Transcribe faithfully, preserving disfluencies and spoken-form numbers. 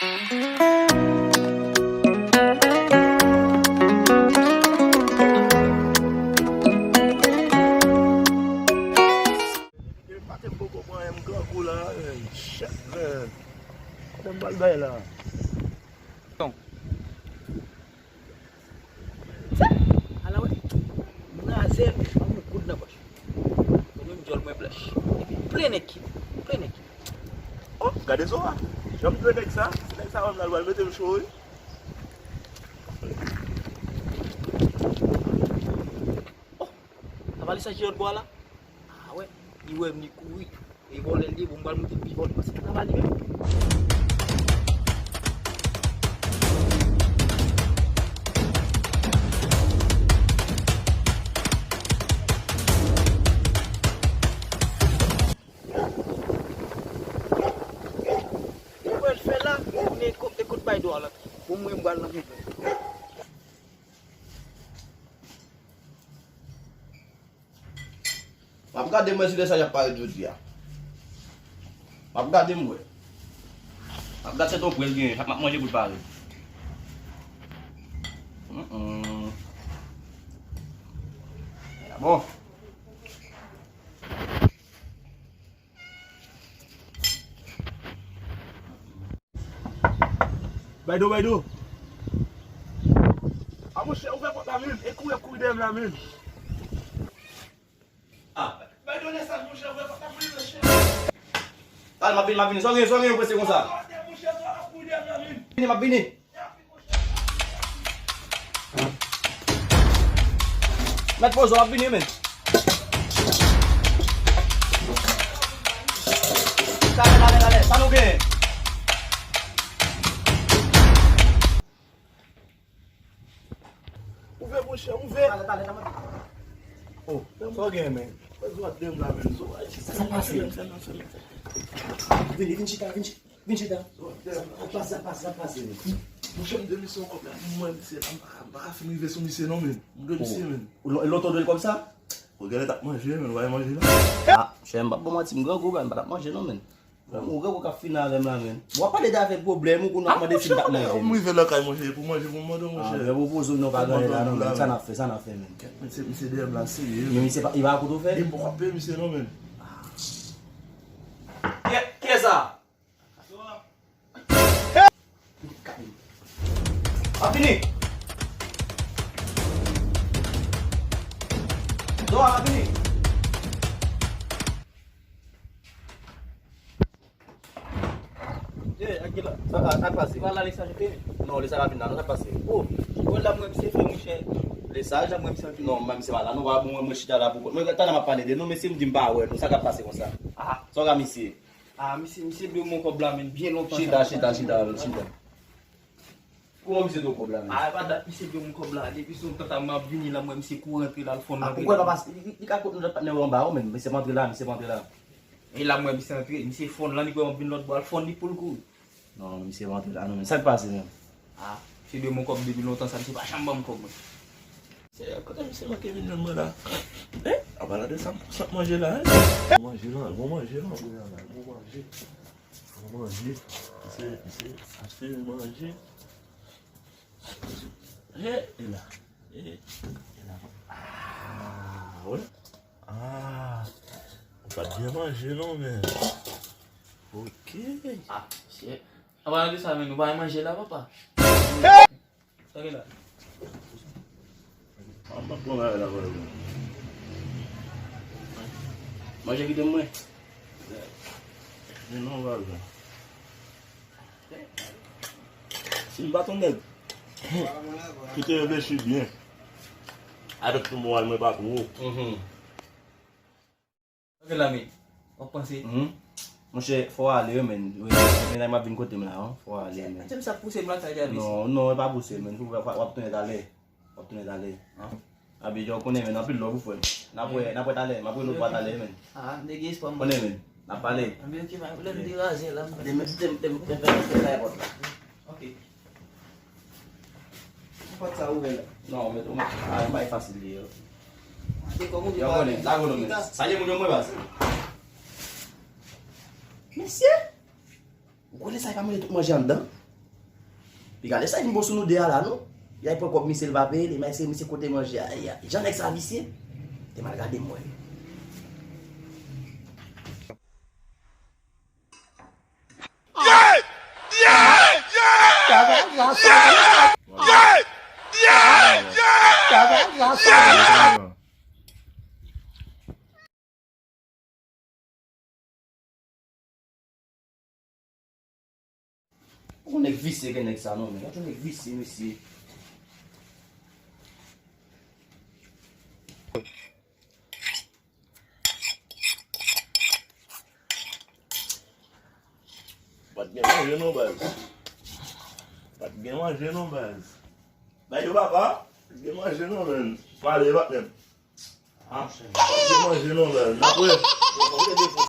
Maten m poko pran anyen, m grangou la, men, chèt, men. Kòman m pral bay la? Bon. Ala wè. Mnazè, pa yon goud nan pòch. Mwen menm djòl mwen blanch. Epi plen nèg ki, plen nèg ki. Oh, gade zo a. Jan m dwe nèg sa, se nèg sa menm la, l pral mete m cho, wi. Oh, sa pa li sa ki lòt bò a la? Ah wè, li wè m, li kouri. E vòlè l ye, bon, m pral monte pi vòlè, paske m ta ba li menm. Ou wè l fè la, ou ne ko-, e kout bay dwa la. Bon, mwen, m pral nan men. M ap gade m wè si lechaj ap parèt jodi a. M ap gade m wè. M ap gade se ton prèl genyen, sa k m ap manje pou l parèt. Hum, hum. Ya bon. Baydo, Baydo. A monchè, ouvè pòt la menm. E kouri ap kouri dèyè m la menm. Ah, Baydo, lè sa, monchè, ouvè pòt la pou li, monchè. Al, m ap vini, m ap vini. Sa w gen, sa w gen, prese konsa? Monchè, ap kouri dèyè m la menm. Vini, m ap vini. Mèt poze w ap vini, men. Talè, talè, talè. Sa nou gen? Ouvè, monchè, ouvè. Talè, talè, talè. Oh, sa w gen, men? Mwen dwat de m la, men. Sa pase? Vini, vin chita, vin chita. Vin chita. Sa pase, sa pase, sa pase. Monchè, m dwe misye yon kòb la. Mwen, misye la, m pa ka, m pa ka fin rive sou misye non, men. M dwe misye, men. Ou lon-, lontan w dwe l kòb sa? Ou genlè t ap manje, men, ou pa manje la. Ah, chè, m p ap ba w manti, m grangou, m pa t ap manje non, men. Ou grangou k ap fin avè m la, men. W ap pale de afè pwoblèm ou, kounye a w ap mande si m t ap manje. M rive lakay manje, pou manje, pou mande w, monchè. Ah, men ou poze w non, pa gen anyen la non, men. Sa n ap fè, sa n ap fè, men. Misye, misye dèyè m la, serye. Men misye pa, li pa koute w fè? E m poko ap peye misye non, men. Kiyès sa? Ap vini. Dora, ap vini. Ye, ak ki la? Sa ka, sa k pase? Se pa la Lesaj te ye? Non, Lesaj pa vin la, non, sa k pase? Oh, bon, la mwen misye fè, monchè. Lesaj? La mwen misye fè. Non, mwen misye pa la, non, mwen, mwen chita la pou kont mwen. Talè m ap pale de nou, mesye m di m pa wè nou, sa k ap pase konsa? Ah. Sa w ka misye? Ah, misye, misye dwe mwen kòb la, men, byen lontan sa. Chita, chita, chita, chita. Kòman misye dwe kòb la, men? Ah, e pa dat misye dwe mwen kòb la. Depi se yon tanta m ap vini la, mwen, misye kouri antre la, l fonn antre la. Ah, poukò l pa pase? Li, li, li ka kote nou lòt patnè w anba, wi, men misye pa antre la, misye pa antre la. E la, mwen, misye antre, misye fonn la, li kwè m ap vin lòt bò, l fonn, li pou l kouri. Non, misye pa antre la, non, men. Sa k pase, menm? Ah, misye dwe mwen kòb depi lontan sa, misye pa janm ban m kòb, mwen. Seyè, kote misye manke vin jwenn mwen la? Hein? Apa la de sa m pran manje la, hein? Bon manje lan, bon manje lan, bon manje. Bon manje. Misye, misye achte manje. He, e la. E, e la. Ah, wè. Ah, ou pa t byen manje non, men. Ok. Ah, shit. Apa la de sa, men, nou pa manje la, papa. Sa gen la? An pa pran bagay la, papa. Manje kite mwen. Men non, papa. Si m pa t yon nèg ki te reflechi byen avèk tout moral mwen pa pou ou. Mhm. Ok, lami. W ap panse? Mhm. Monchè, fò w ale, wi, men. Wi, men, men, m ap vin kote m la, wi. Fò w ale, men. Atè m sa pouse m lakay la, mesye. Non, non, e pa pouse, men. W ap, w ap tounen talè. W ap tounen talè. Ah. Abi, yo konnen, men, anpil love, frè. N ap wè, n ap wè talè. M ap rele w talè, men. Ah, nèg espwa m. Konnen, men. N ap pale. Anben, ok, man. Lè m deraze la, m. Demen, demen, demen, demen, demen, demen, demen, demen, demen. Ok. Pòt sa ouvè la. Non, men, ah, bay fasil li yo. Yo konnen, la konnen, men. Sa ye moun yo mwen baz. Mesye! Ou konnen sa e pa manje tout manje anndan? Gade sa, li bon sou nou de a la, non? Y al pran kòb misye, l pa peye li, men se misye kote manje a, ya. Jan nèg sa visye. Te mal gade m wè. Ou nèg visye gen nèg sa non, men. Yon nèg visye, mesye. Pa t gen manje non, baz. Pa t gen manje non, baz. Bay yo, papa. Pa t gen manje non, men. Pale, patnè. Ah, pa t gen manje non, baz. N ap wè.